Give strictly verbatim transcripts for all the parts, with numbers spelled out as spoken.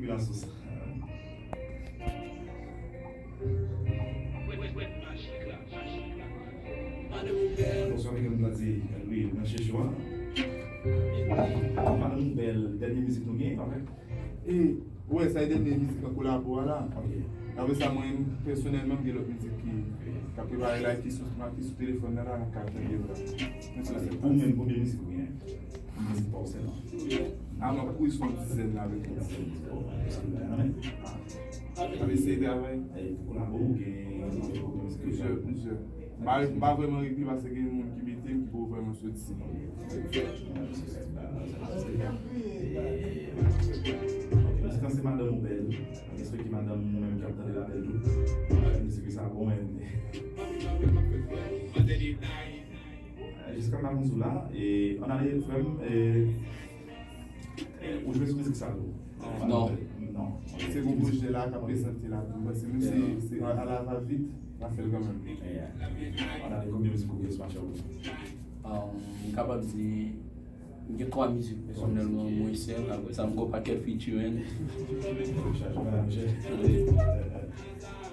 Bonswa, mesye, nou ta di, wi, nan chèche w a. Madanm Bèl, dènye mizik nou gen, pa vre? E, wè, sa e dènye mizik an kolabo a la. Ok. Apre sa, mwen, pèsonèlman, m gen lòt mizik ki, k ap prepare la, ki sou, ki sou telefòn nan la, n ap ka tande yo la. Pou ou menm, konbyen mizik ou gen? Mizik pa w sèlman. A, m ap kouri sou yon dizèn la, avèk yon dizèn mizik. N ap eseye travay. E, pou kolabo, ou gen konbyen mizik? Plizyè, plizyè. M pa, m pa vrèman regle paske gen moun ki mete m ki poko vrèman soti. Mizik lan se Madanm ou Bèl. M espere ke madanm ou menm ki ap tande l ap bèl tou. Mizik sa bon, men. Jiska m pa konn sou la, e, ann ale, frè m, e, e, ou jwe sou mizik sa tou? Non. Non. Se bon pwojè la k ap prezante la tou. Paske menm si se a la va vit, n a fè l kanmenm. Ann ale, konbyen mizik ou gen sou mache a? Um, m kapab di, m gen twa mizik pèsonèlman, mwen sèl. Apre sa, m gen yon pakèt featuring.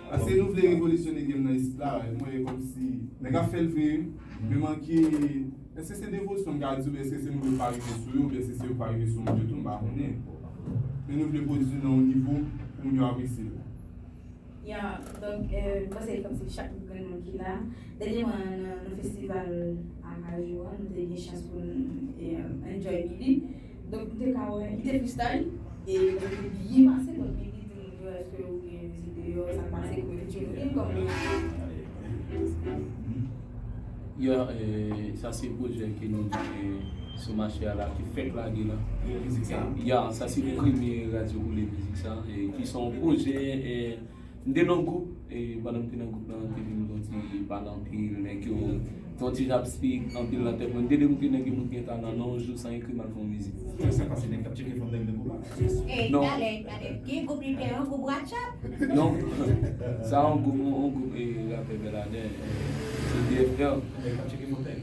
Paske nou vle revolisyone game nan isit la, mwen, kòmsi nèg ap fè l vre, men manke, èske se devosyon m ka di, oubyen èske se moun yo pa rive sou yo, oubyen èske se yo pa rive sou moun yo tou, m pa konnen. Men nou vle pwodui nan yon nivo pou moun yo apresye l. Ya, donk, eh, m panse kòmsi chak grenn moun ki la, dènyèman nan, nan festival Akajou an, nou te gen chans pou n, eh, enjoy Billy. Donk, nou te ka wè, li te freestyle, e li te byen pase, donk, Billy di moun yo, èske ou gen mizik deyò, sa k pase, kòman featuring, kòman. Ya, eh, sa se pwojè ke nou gen sou mache a la, ki fèk lage la. Ya, sa se premye radyo woule mizik sa, e ki se yon pwojè, eh, m te nan gwoup, e pandan m te nan gwoup lan, te vin yon ti pale anpil, nèg yo, yon ti jan ap speak anpil nan tèt mwen. M te demoute nèg yo, moun gen talan, nan yon jou, san ekri, m al fè yon mizik. Sa pase, nèg k ap tcheke fanm nèg nan gwoup la? Ey, talè, talè. Ki gwoup li te, yon gwoup WhatsApp? Non. Sa yon gwoup, yon, yon gwoup, e, rapè Bèladè, e, se D F R. Nèg k ap tcheke fanm nèg.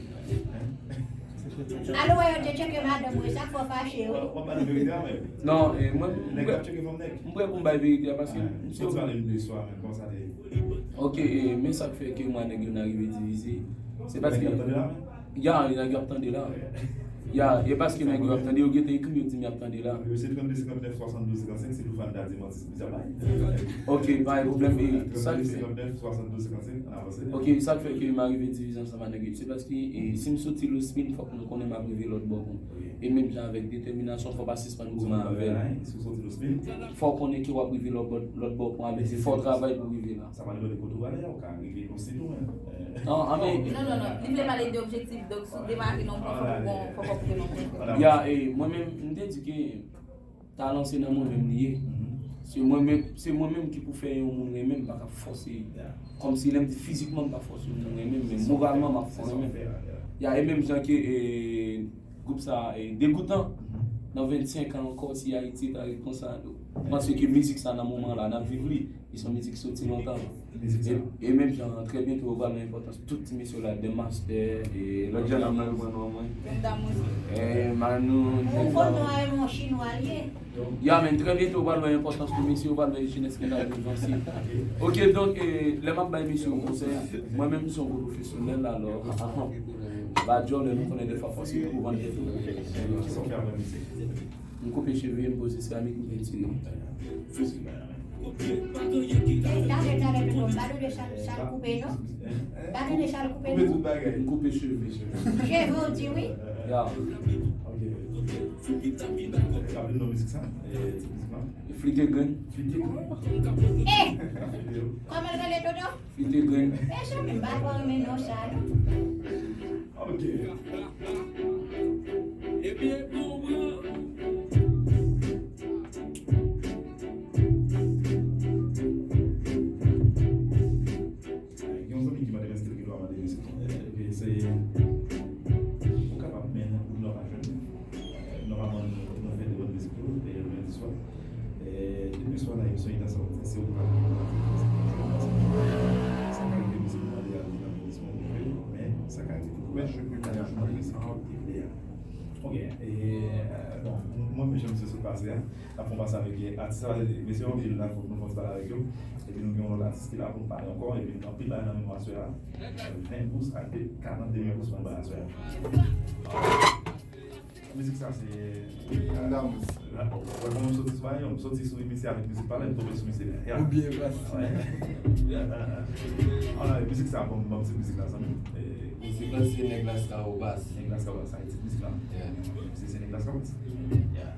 Alò, wè, yo te tcheke madanm mwen, sa fò fache, wi. W ap pale verite a menm. Non, e, mwen, nèg k ap tcheke fanm nèg. M prè pou m bay verite a, paske m se. Fò ti pale m de istwa a menm, kòman sa te ye? Ok, e, men sa k fè ke mwen nèg yo n a rive divize. Se paske. Nèg yo ap tande la menm? Ya, nèg yo ap tande la. Ya, e paske nèg yo ap tande, yo gentan ekri m, yo di m y ap tande la. Yo se trannde senkantnèf swasanndouz senkannsenk, se pou Fanta di manti, se bizarre. Ok, pa gen pwoblèm, e, sa k fè. Trannde senkantnèf swasanndouz senkannsenk, ann avanse. Ok, sa k fè ke m arive divize ansanm ak nèg yo, se paske, e, si m soti Lospin, fòk nou konnen m ap rive lòt bò kon. E menm jan avèk detèminasyon, fò pa sispann goumen avè l. Fò w konnen ke w ap rive lòt bò, lòt bò kon avèk efò travay pou w rive la. Sa pa depann de kote w prale a, ou ka rive Lospin tou, men. Non, a, men. Non, non, non. Li vle pale de objektif, donk si w demare nan yon pwen, fòk ou gon, fòk w rive nan yon pwen. Ya, e, mwen menm, m te di ke talan se nan mwen menm li ye. Se mwen menm, se mwen menm ki pou fè yon moun renmen m, m pa ka fòse. Kòmsi lè m di fizikman m pa fòse yon moun renmen m, men moralman m ap fè renmen m. Ya, e menm jan ke, e, gwoup sa, e, Degoutan, nan vennsenk an ankò, si Ayiti ta ret konsa, m panse ke mizik sa nan moman la, n ap viv li. Li se yon mizik soti lontan. E, e menm jan, trè byento, yo pral wè enpòtans tout ti mesye yo la, The Master, e lòt jan nan mwen, mwen, mwen. E Manou. Ou konn non a yon chinwa l ye. Ya, men trè byento, yo pral wè enpòtans pou mesye yo, yo pral wè jenès ki la vin vanse. Ok, donk, e, lè m ap bay mesye yo konsèy, mwen menm, m se yon gwo pwofesyonèl, alò, ba djòlè, nou konnen defwa fòse pou vann tèt ou. Kisa w fè apre mizik? M koupe cheve, m poze seramik, m pentire. Talè, talè, talè, m pa tande chal, chal koupe, non? M pa tande chal koupe, non? M koupe cheve. Cheve, w di wi? Ya. Ok. Rapèl non mizik sa? Flite grenn. Flite grenn. Eh! Kòman l rele, Dodo? Flite grenn. Mechè, men m pa twò renmen non sa, non. Ok. Ebyen, bon, bon. Gen yon zanmi ki mande m èske l gen dwa mande mizik. Ebyen, se, ou kapab, men ou nòmal jwenn. Nòmalman, nou, nou fè de bòn mizik tou, e, lendi swa. E, depi swa nan emisyon Idan Sa Ou Di, se ou k ap gen pou sa ka rive mizik mwen, li al nan emisyon mwen, men sa ka rive tou. Men, je peux pas jouer mizik mwen, li vle a. Ok, e, bon, mwen menm jan misye sot pase a, n ap fè yon pase avèk atis la, mesye yo anpil la, fòk nou fè yon ti pale avèk yo. Epi nou gen yon lòt atis ki la pou nou pale ankò, epi anpil bagay nan memwa aswè a. Ven gous ak de, karant de mil gous pou nou bay aswè a. Mizik sa se Andamus. Wè, bon, m soti sou bagay yo, m soti sou misye avèk mizik pale, m tonbe sou misye. Ou byen pase. Alright, mizik sa, bon, bon, ti mizik la, zanmi. Mizik la se Nèg Laskawobas. Nèg Laskawobas, sa e tit mizik la. Yeah. Se, se Nèg Laskawobas. Yeah.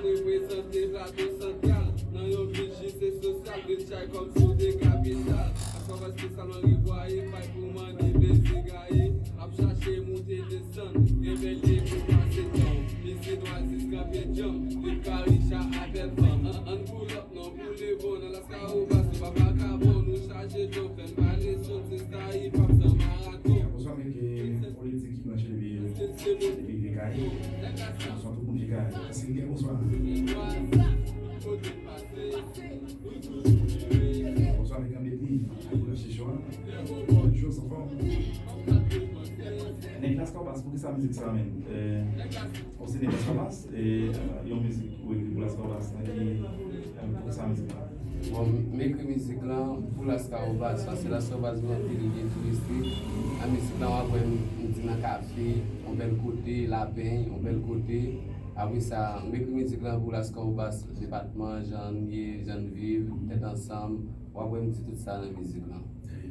Reprezante plato santral nan yon vil jis e sosyal, vil chay kòm sou de kapital. Laskawobas espesyalman revwaye, bay pou mande plezi gaye, ap chache moute desann, rebèl ye pou pase tan. Isit nou al jis kanpe djanm, lit ka rich a apèl fanm. Ann, ann pull up non pou le bon nan Laskawobas, nou pa vakabon, nou chaje dlo, fè n pale sòt, se sa hip hop nan maraton. Bonswa avèk, eh, politik ki branche depi, depi Vye Kay. Bonswa tout moun Vye Kay. Silke, bonswa. Bonswa avèk Anbetni, branche cho a. Jòs anfòm. Nèg Laskawobas, poukisa mizik sa menm? Eh, Ou se Nèg Laskawobas, e, yon mizik ou ekri pou Laskawobas, nan ki, e, poukisa mizik la? Bon, m ekri mizik lan pou Laskawobas, paske Laskawobas gen anpil lye touristik. Nan mizik lan, w ap wè m, m di nan kafe, yon bèl kote, Lapen, yon bèl kote. Apre sa, m ekri mizik lan pou Laskawobas, depatman, jan n ye, jan n viv, tèt ansanm. W ap wè m di tout sa nan mizik lan.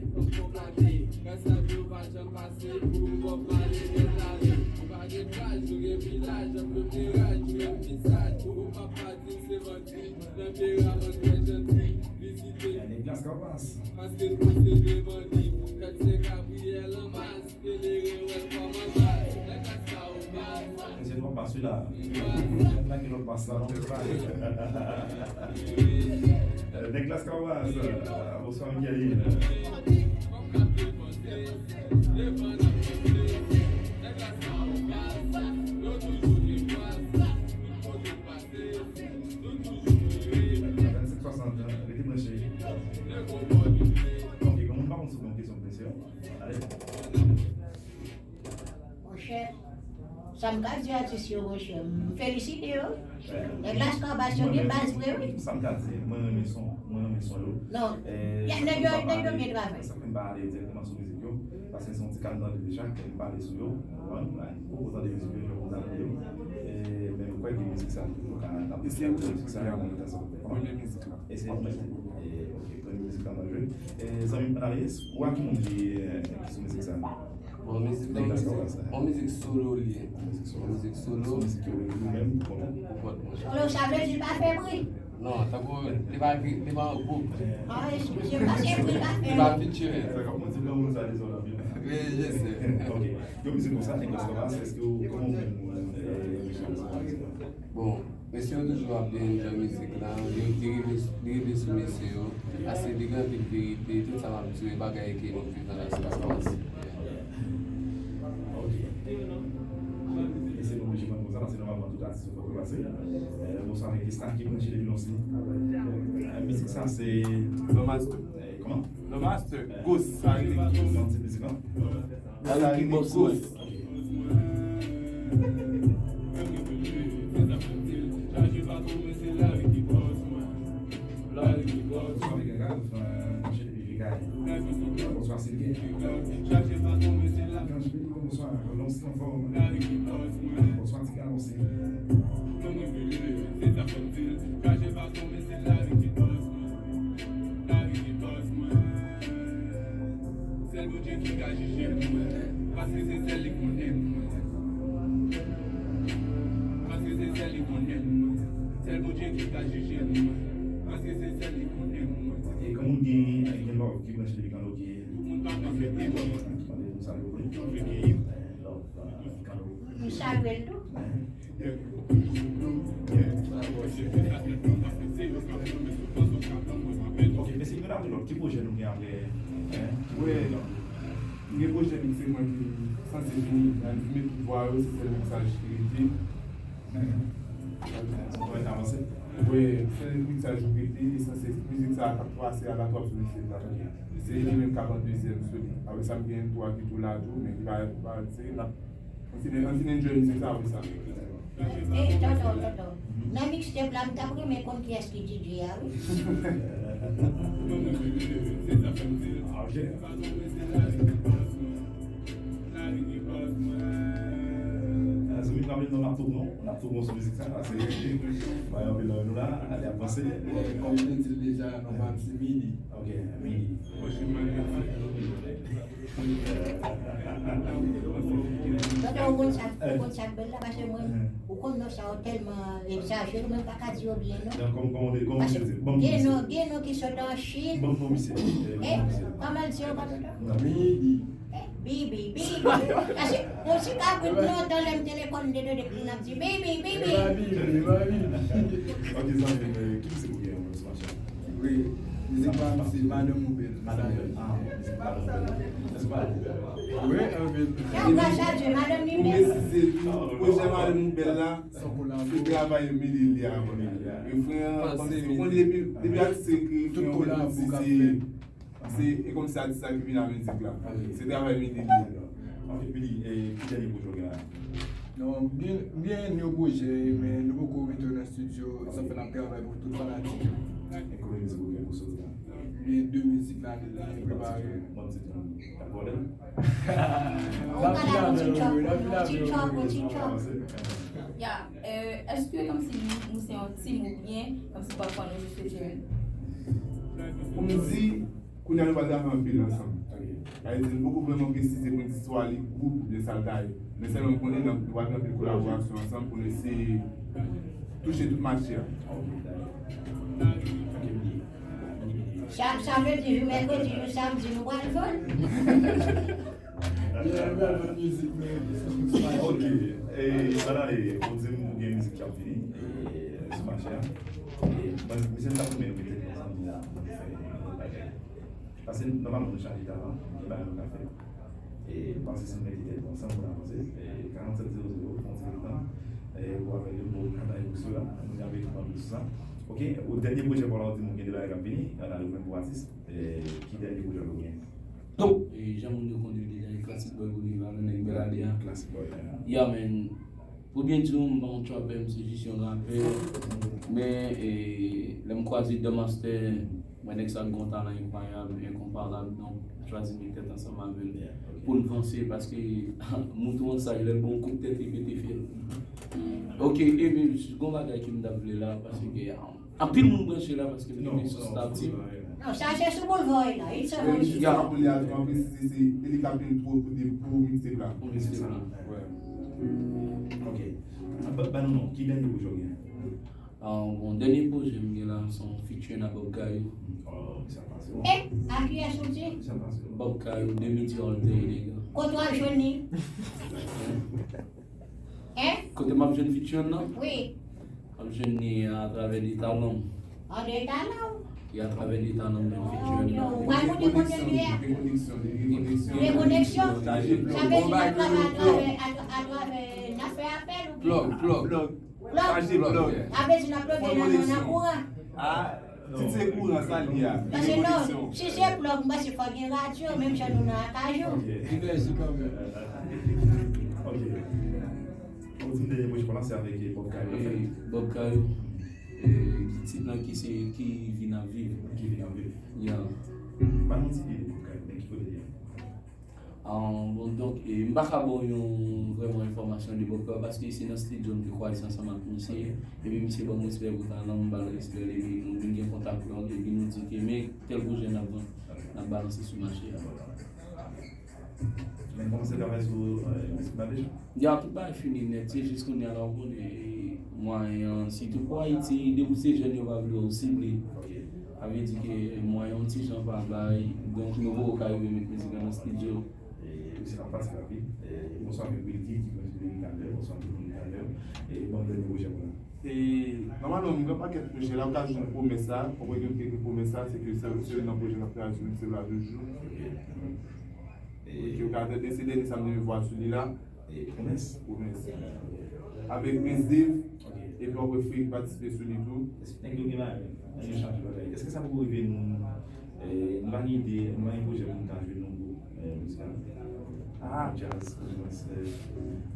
Kòm kokote, rès sa yo pa janm pase, pou Bob Marley nan lari. Ou pa gen plaj, ou gen vilaj, anpil miraj, ou gen visaj. Ou papa di m se bandi, nan pera mwen trè janti, vizite. Nèg Laskawobas. Paske n posede bandi, fèt se Gabriel an mas. Mesye, nou ap pase la. Nèg la gen lòt pas la, non? Nèg Laskawobas, bonswa, Miguel. Vennsenk swasant, rete branche. Ok, kòm nou pa konn sou yon kesyon prese, ale. Monchè, sa m ka di atis yo, monchè, m felisite yo. Nèg Laskawobas yo gen baz vre, wi. Sa m ka di, mwen renmen son, mwen renmen son yo. Non, nèg yo, nèg yo byen travay. Sa fè m pa ale dirèkteman sou mizik yo, paske se yon ti ka m tande deja, m pa ale sou yo, konprann? M poko tande mizik yo, jan m tande yo. E, men m kwè ke mizik sa, nou ka, n ap mizik sa, nan eta sa. Premye mizik la. E se premye, e, ok, premye mizik la m ap jwe. E, zanmi m, Anaïs, ou a ki moun ki, e, ki sou mizik sa? Bon, mizik la, yon mizik solo li ye. Yon mizik solo. Yon mizik solo. Se yon mizik ke w ekri ou menm, pou kont ou? Pou kont mwen. Solo, sa vle di pa fè bri? Non, tankou, li pa ekri, li pa an gwoup. Ah, eskize m, pa fè bri, pa fè bri. Li pa featuring. Sa k ap monte nan moun sa, dezòd anpil. Wi, je sais. Ok. Yon mizik konsa, Nèg Laskawobas, èske w, kòman w menm, e, reaksyon sa? Bon, mesye yo toujou ap byen enjoy mizik la. Li, li rive, li rive sou mesye yo. Paske li gen anpil verite. Tout sa m ap di yo, e bagay ke nou viv nan Laskawobas. Ok. E se nou oblije pran konsa, paske nòmalman tout atis yo fòk yo pase. E, bonswa avèk Esta ki branche depi Lòsi. E, mizik sa se Lòmaster. E, kòman? Lòmaster. Ghost, sa rele Ghost. Nan ti mizik lan. Lari ki bòs mwen. Bonswa, Silke. Bonswa, Lòsi anfòm. Bonswa, Ti Galon, se. Sèl Bondye ki ka jije mwen, paske se sèl li konnen mwen. Paske se sèl li konnen mwen. Sèl Bondye ki ka jije mwen, paske se sèl li konnen mwen. E kòman w gen, gen lòv ki branche depi Kano ki. Tout moun pa konn mete mwen. Ki mande pou salye w vre. Lòv, Kano. Nou salye l tou. Ok, mesye, nou ap lòt. Ki pwojè nou gen apre? Wi, m gen pwojè m, se mwen ki sanse fini, m met tout vwa yo, se sèl miksaj ki rete. Mwen avanse. Wi, se miksaj ou rete, esansyèl mizik sa a k ap pase a la, twòp sou mizik la. Se li menm k ap an dezyèm sou li. Apre sa, m gen twa ki tou la tou, men ki pa, pa, se n ap An fin, an fin enjoy mizik sa, wi, sa. Eh, tonton, tonton. Nan mixtape la, m t ap renmen konn kiyès ki D J a, wi. Ah, zanmi, pa bliye non, n ap tou bon, n ap tou bon sou mizik sa, se bay anpil nan nou la, ale ap panse. Kòm ou te di l deja, non pa m se Midi. Ok, Midi. Tonton, ou konn sa, ou konn sa k bèl la, paske mwen, ou konn non sa yo tèlman egzajere, mwen m pa ka di yo byen, non. Paske gen non, gen non ki sot an Chin. Eh, kòman l di yo ankò, tonton? Eh, Bibi, Bibi. Paske yon ti kabrit lontan lè m te lekòl, m te tande moun ap di, Bibi, Bibi. Ok, zanmi, ki mizik ou gen, Wi, mizik pa m se Madanm Nouvèl. Madanm Nouvèl. Ah, mizik Madanm Nouvèl. Wi, anpil. Sa w pral chaje, Madanm Nouvèl? Ou presize tou, pwojè Madanm Nouvèl la, se travay Midi li a. Refren an, kòmsi, ou konn depi, depi atis ekri refren an, ou konn di se, se, e kòmsi atis la ki vin ak mizik la. Se travay Midi li a. Ok, Midi, e ki dènye pwojè w gen la? Non, m gen, m gen yon pwojè, men nou poko retounen nan estidyo, sa fè n ap travay pou tout fanatik yo. E konbyen mizik ou gen pou soti la? M gen de mizik la, deja, m prepare. Ban m tit yo. Ban m tit yo. N ap vin avè yo, n ap vin avè yo. Ya, euh, èske kòmsi nou se yon team oubyen kòmsi pafwa nou jis featuring? Pou m di, kounye a nou pral travay anpil ansanm. Sa vle di, nou poko vrèman presize pou n di swa li gwoup oubyen sa l ta ye. Men sèlman m konnen nou pral gen anpil kolaborasyon ansanm pou n eseye touche tout mache a. Sa, sa vle di, jou mèkredi, jou samdi, nou pral vann. Yeah, nou pral vann mizik, men. Ok. E, Banane, ou di m ou gen mizik k ap vini, e, sou mache a. E, mwen, misye m t ap renmen mete ansanm la, pou nou fè yon bagay. Paske nòmalman nou chaje talan, gen bagay nou ka fè. E, m panse si nou mete tèt nou ansanm pou n avanse, e, karannsenk zewo zewo, fè yon ti kèk tan, e, pou avè yo, pou kanal pou sou la, nou gen anpil anpil sou sa. Ok, ou dènye pwojè pa w la, ou di m ou gen de bagay k ap vini, ann ale ou menm pou atis, e, ki dènye pwojè w gen? Oh! E, jan moun yo konnen deja, e Classic Boy Bolivar, nèg Bèladè a. Classic Boy, yeah. Yeah, man. Pou byen di w, m pa yon trapper, m se jis yon rapè. Men, e, lè m kwaze Dan Master, mwen nèg sa gen yon talan enkwayab, enkonparab, donk, m chwazi met tèt ansanm avè l pou n vanse, paske mouton an saj, lè l ba w kout tèt, li pete fyèl. Ok, e men, gon bagay ke m t ap vle la, paske, um, Anpil moun branche la paske m rete sou stati. Non, sa se sou boulevard la, it's a... Wi, se sa pou li a tou, anpil si se, se li k ap gen twò pou de, pou mixtape la. Pou mixtape la. Wi. Ok. Ba, ba nou non, ki dènye pwojè w gen? Ah, bon, dènye pwojè m gen la, se yon featuring ak Bob Kayou. Oh, sa pase. Eh, a kiyès ou di? Sa pase. Bob Kayou, de midi all day, nèg. Kote w ap jwenn li? Hein? Kote m ap jwenn featuring nan? Wi. M ap jwenn li atravè de talan m. An de talan w? E atravè de talan m jwenn featuring nan. Ou pral montre kote l ye a? Gen koneksyon, gen koneksyon. Gen koneksyon? Sa vle di n ap travay atravè, atravè, n ap fè apèl oubyen? Plug, plug. Plug. Plug. Sa vle di n ap plug nan, nan kouran. Ah. Si se kouran sa li a, li gen koneksyon. Paske non, si se plug, m panse fò gen radyo, menm jan nou nan Akajou. Ok. Li bèze kanmenm. Ok. Ou di m dènye pwojè w la, se avèk, eh, Bob Kayou. Eh, Bob Kayou. Eh, tit lan ki se Ki vi n ap viv. Ki vi n ap viv. Yeah. Ban nou ti ide Bob Kayou, men ki kote li ye? Ah, bon, donk, e, m pa ka ba w yon vrèman enfòmasyon de Bob Kayou, paske se nan estidyo m te kwaze ansanm ak misye, epi misye ban m respè pou talan m, m ba l respè l, epi nou vin gen kontak lòt, epi nou di ke men tèl pwojè n ap, n ap balanse sou mache a. Men kòmanse travay sou, eh, mizik la deja? Ya, tout bagay fini nèt, se jis kounye a la w konnen, e, mwayen an, sitou pou Ayiti, depi w se jèn, yo pa vle w sible. Ok. Sa vle di ke mwayen yon ti jan pa bay, donk nou poko ka rive met mizik la nan estidyo. E, misye ap pase rapid. E, bonswa avèk Wilky ki mwen vini talè, bonswa tout moun talè. E, ban m dènye pwojè w la. E, nòmalman, m gen pakèt pwojè la, m ka jwenn pwomès la, konprann gen kèk pwomès la, se ke se, se youn nan pwojè k ap travay sou miksèp la toujou. Ok. E, ok, ou ka tande, se dènye sa m te vin vwa sou li la. Promès? Promès. Avèk Prince Dave, epi w ap wè Freak patisipe sou li tou. Èske nèg yo gen bagay menm? Nèg yo chanje bagay. Èske sa poko rive nou, eh, nou pa gen ide, nou pa gen pwojè pou nou ta jwe nan gwoup, eh, mizikal? Ah, jazz, pou mwen, se,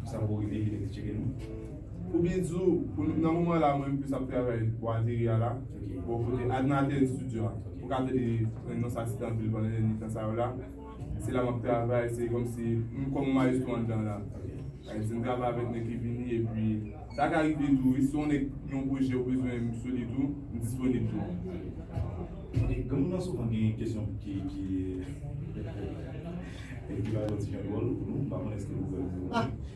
sa poko rive, epi nèg yo tcheke nou? Pou byen di w, pou nou, nan moman la, mwen, m plis ap travay pou ateri a la. Bò kote, a, nan ateri studio a. Ou ka tande, eh, non sa site anpil pandan dènye tan sa yo la. Se la m ap travay, se kòmsi, m kòm yon maestro anndan la. Sa vle di, m travay avèk nèg ki vini, epi sa ka rive tou, wi, si yon nèg gen yon pwojè ou bezwen m sou li tou, m disponib tou. Ok, granmoun nan souvan gen kesyon ki, ki, ki bay yon ti jan dwòl pou nou, m pa konnen èske nou wè l.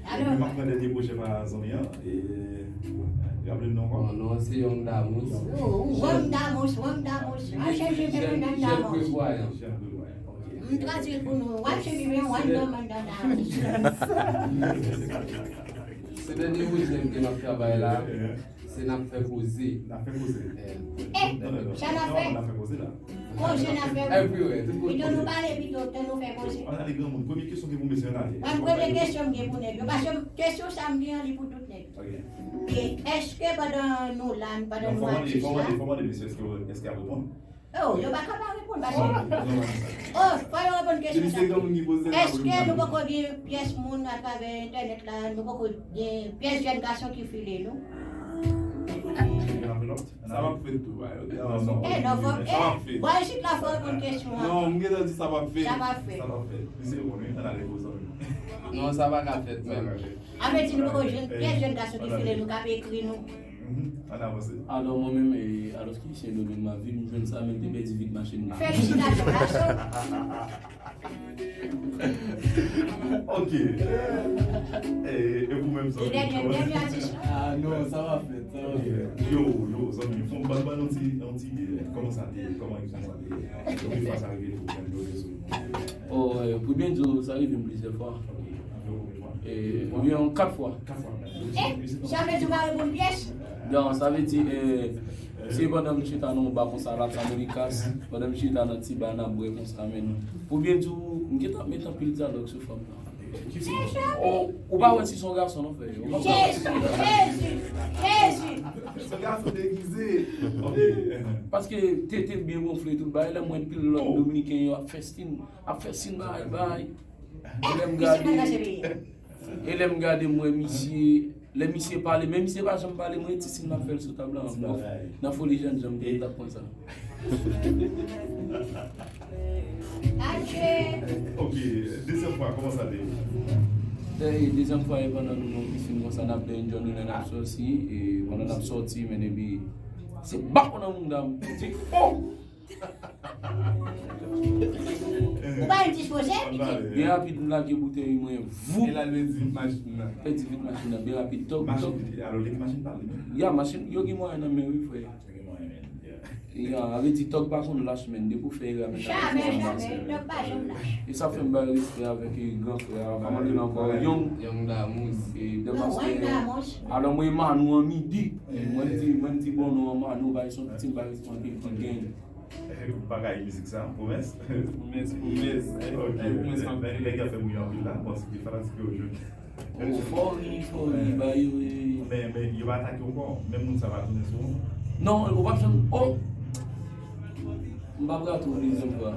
Epi m ap pran dènye pwojè pa zanmi an, e, raple m non ankò? Bon, non, se Young Damours. Young Damours, Young Damours. Al chèche Young Damours. Jèn Prevwayan. Jèn Prevwayan. M tradui l pou nou. Watch me, one woman, one woman. Se dènye pwojè m gen m ap travay la. Se N ap fè koze. N ap fè koze. Eh, sa n ap fè? N ap fè koze la. Koze n ap fè. Everywhere, tout kote. Pito nou pale, pito, pito nou fè koze. Ann ale granmoun. Premye kesyon ki pou mesye an ale. Mwen, premye kesyon m gen pou nèg yo. Paske kesyon sa m gen an, li pou tout nèg. Ok. E èske pandan nou la, pandan nou atis la? Fò mande, fò mande mesye, èske, èske y ap reponn? Oh, yo pa ka pa reponn, paske, oh, fò yo reponn kesyon sa. Èske nou poko gen pyès moun atravè entènèt la, nou poko gen pyès jèn gason ki file nou? Sa p ap fèt tou, ba yo. Eh, non, fò, eh, bò isit la, fò reponn kesyon an. Non, m gentan di sa p ap fèt. Sa p ap fèt. Sa p ap fèt. Misye reponn, wi, ann ale gwo zanmi. Non, sa pa ka fèt menm. Sa pa ka fèt. A vle di nou poko jwenn pyès jèn gason ki file nou, k ap ekri nou. Ann avanse. Alò, mwen menm, e, alòske Sendomeng m ap viv, m jwenn sa, men m te pèdi vit machin nan. Felisitasyon, gason. Ok. E, e pou menm sa. E dènye, dènye atis. Ah, non, sa va fèt, sa va fèt. Yo, yo, zanmi, fò m ban, ban nou ti, yon ti ide. Kòman sa te ye? Kòman sa te ye? Premye fwa sa rive tou, kòm yo rezo. Oh, eh, pou byen di w, sa rive m plizyè fwa. Ok. Anviwon konbyen fwa? Eh, anviwon kat fwa. Kat fwa. Eh, sa vle di w pa reponn pyès? Non, sa vle di, eh, se pandan m chita nan yon ba konsa, Las Americas, pandan m chita nan ti ba, n ap bwè konsa, men pou byen di w, m gentan ap met anpil dyalòg sou fanm nan. Oh, ou pa wè si se yon gason, non, frè? Ou pa wè. Jezi, Jezi, Jezi. Se yon gason degize. Ok. Paske tete byen gonfle tout bagay, lè m wè anpil lòt Dominiken yo ap fè sin, ap fè sin bagay, bagay. E lè m gade, e lè m gade, m wè misye, lè misye pale, men misye pa janm pale, m wè ti sin m ap fè l sou tab la. Nan Foli Jènjan m te t ap pran sa. Ok, dezyèm fwa, kòman sa te ye? Eh, dezyèm fwa, e pandan nou nan pisin konsa, n ap enjoy nou, lè n ap sòti, e pandan n ap sòti, men epi, se bak nan mouda m. Di, oh! Ou pa endispoze, pitit? Byen rapid, m lage boutèy mwen, voup! E la, l pèdi vit machin nan. Pèdi vit machin nan, byen rapid, tòk, tòk. Machin, alò, li gen machin pa li menm? Ya, machin, yo gen mwayen nan men, wi, frè. Yo gen mwayen, men, yeah. Ya, sa vle di, tòg pa konn lach, men, depi w fè erè avèk. Jamè, jamè, tòg pa janm lach. E sa fè m bay respè avèk, e, gran frè a, kòman li rele ankò? Young. Young Damours. E, Damours. Alò, mwen, Manou an midi. Mwen di, mwen di, bon, non, Manou, bay son pitit, bay respè anpil, ki gen. Bagay mizik sa, Pwomès. Pwomès, Pwomès. Ok. Pwomès, nèg yo fè bri anpil la, bon, se ki fanatik yo jwenn. Oh, fò ri, fò ri, ba yo, e. Men, men, yo pa atake w ankò, menm moun sa pa tounen sou ou. Non, ou p ap janm, oh! M p ap rate w dezyèm fwa.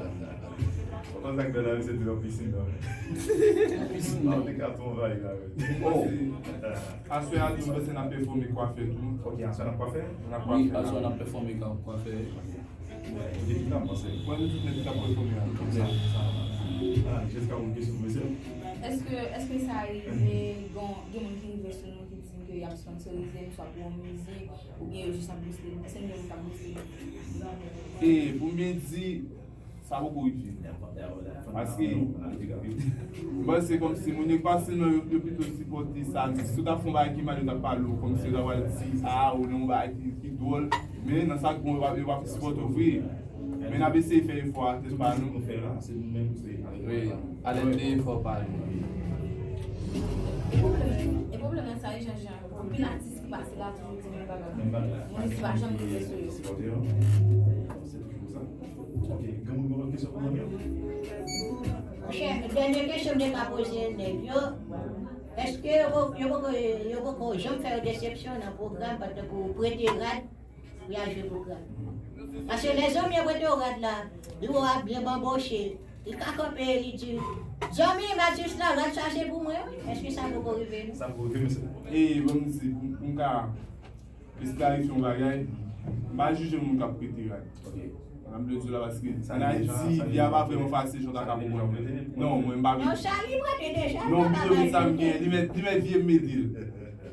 Ou konn sa k fè la, misye di nan pisin nan. Pisin nan. Ou te ka tou anvayi la, wi. Oh! Aswè a tou, m panse n ap pèfòme kwafè tou. Ok, aswè n ap kwafè? N ap kwafè. Wi, aswè n ap pèfòme kwa-, kwafè. Mwen, tout ekip la, m panse. Mwen, tout ekip la pwofone a. Sa, sa, sa. Ah, Jessica, yon kesyon pou mesye? Èske, èske sa rive, gen, gen moun ki rive sou nou ki di ke y ap sponsorize n, swa pou yon mizik, oubyen yo jis ap booste n? Èske n gen moun k ap booste n? E, pou m byen di, sa poko rive. Paske, m panse kòmsi moun yo k pase nan yo, yo pito sipòte sa. Si w ta fè yon bagay ki mal, yo t ap pale w, kòmsi yo ta pral di, ah, ou nan yon bagay ki, ki dwòl. Men nan sa k bon, yo p ap, yo p ap sipòte w vre. Men n ap eseye fè efò a tèt pa nou. Wi, a lèd de efò pa nou. E pwoblèm nan, e pwoblèm nan sa, e jan, jan, anpil atis ki pase la toujou di menm bagay. Menm bagay. Moun isi pa janm rive sou yo. Sipòte yo. Se toujou konsa. Ok, gen moun gen lòt kesyon pou zanmi yo? Monchè, dènye kesyon m te ka poze nèg yo, èske yo, yo poko, yo poko janm fè yo desepsyon nan pwogram pandan pou prete rad pou y al jwe pwogram? Paske lè zanmi an prete w rad la, biwo a byen banboche, li ka kanpe, li di, zanmi, m a jis la, rad sa se pou mwen, wi. Èske sa poko rive nou? Sa poko rive, mesye. E, bon, m di, m, m ka jis klarifye yon bagay. M pa jije moun k ap prete rad. Ok. Sa m vle di w la, paske an Ayiti, vi a pa vrèman fasil jan w ta ka konprann. Non, mwen, m pa vle. Non, Charly prete deja, non, m pito met sa m gen, li met, li met vye m mete l.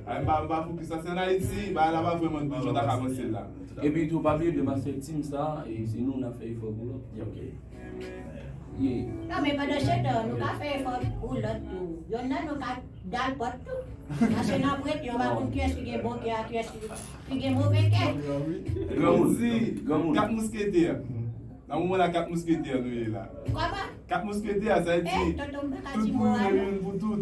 Ay, m pa, m pa fokis. Sa se an Ayiti, bagay la pa vrèman jan w ta ka panse l la. Epi tou, pa bliye de master team sa, e se nou, n ap fè efò pou lòt. Ok. Yeah. Non, men pandan se tan, nou ka fè efò pou lòt tou. Yonn nan nou ka dal pòt tou. Paske nan prete, yo pa konn kiyès ki gen bon kè a, kiyès ki, ki gen move kè. Granmoun, granmoun. Kat Mousketè. Nan moman la, Kat Mousketè nou ye la. Kòman? Kat Mousketè, sa vle di, eh, tonton, m pa ka di mo a, non. Tout pou youn, youn pou tout.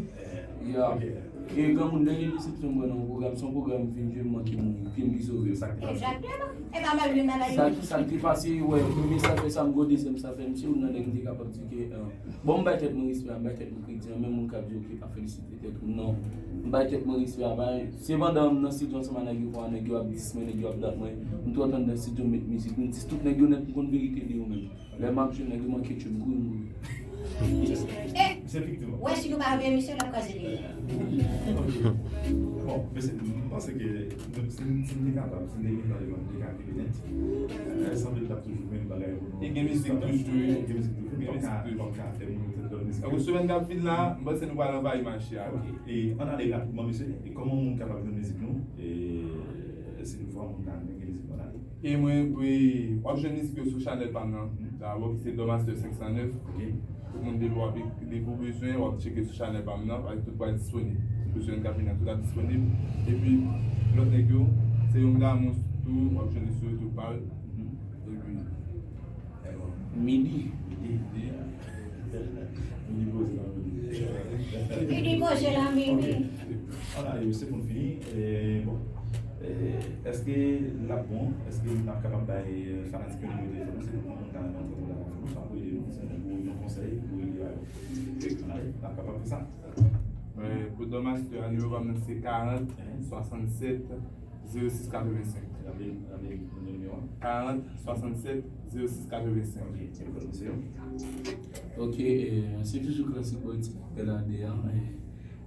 Yeah. E granmoun, dènye desepsyon mwen nan yon pwogram, se yon pwogram m fin jwe, m manke mouri, pye m ki sove. Egzakteman. E pa mal jwe nan la. Sa, sa ki te pase, wè, premye sa fè sa, m gwo, dezyèm sa fè, m se youn nan nèg m te kapab di ke, eh, bon, m bay tèt mwen respè a, m bay tèt mwen kredi a, menm moun k ap di, ok, pa felisite tèt ou, non. M bay tèt mwen respè a, bay, se pandan m nan estidyo ansanm ak nèg yo, kwa, nèg yo ap dis mwen, nèg yo ap dat mwen, m tou antre anndan estidyo, m met mizik, m dis tout nèg yo nèt, m konn verite de yo menm. Lè m ap jwe, nèg yo manke tchout, m kouri, m kouri. Eh, se efektivman. Wè, si nou pa vle misye, l ap kraze li. Ok. Bon, mesye, m panse ke nou, si, si n te kapab, si n te gen tan devan nou, n te ka kenbe nèt. Eh, sanble n t ap toujou menm bagay pou nou. E gen mizik toujou, wi. Gen mizik toujou. Gen mizik toujou. N p ap ka, n p ap ka fè moun met lòt mizik. Donk, semèn k ap vin la, m panse nou pral anvayi mache a. Ok. E ann ale rapidman, mesye. E kòman moun kapab jwenn mizik nou? E si toutfwa moun ta renmen gen mizik nou la? E mwen, wi, w ap jwenn mizik yo sou chanèl pa m nan, dabò, ki se Don Master senk san nèf. Ok. Tout moun depi w ap, depi w bezwen, w ap tcheke sou chanèl pa m nan, paske tout pral disponib. Sou semèn k ap vin nan, tout ap disponib. Epi, lòt nèg yo, se Young Damous tou, w ap jwenn li sou YouTube pa l. Mhm. Epi, Midi. Midi. Midi poze la, midi. Midi poze la, midi. Ok. Ann ale, mesye, pou n fini, eh, bon, eh, èske l ap bon? Èske n ap kapab bay, eh, fanatik yo nimewo telefòn nou? Se pou moun ta renmen antre kontak avèk nou, sa pou ede nou, se pou yon konsèy, pou ede yo. Ann ale, n ap kapab fè sa. Eh, pou Don Master a, nimewo pa m nan se karant, swasannsèt, zewo sis katrevensenk. Raple, raple nimewo a. Karant, swasannsèt, zewo sis katrevensenk. Ok, telefòn misye yo. Ok, eh, se toujou klasik bòy ti pè la de a, eh,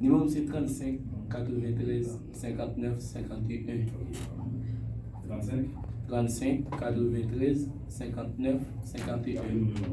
nimewo m se trannsenk, katreventrèz, senkantnèf, senkanteyen. Ok. Trannsenk? Trannsenk, katreventrèz, senkantnèf, senkanteyen. Raple nou nimewo a.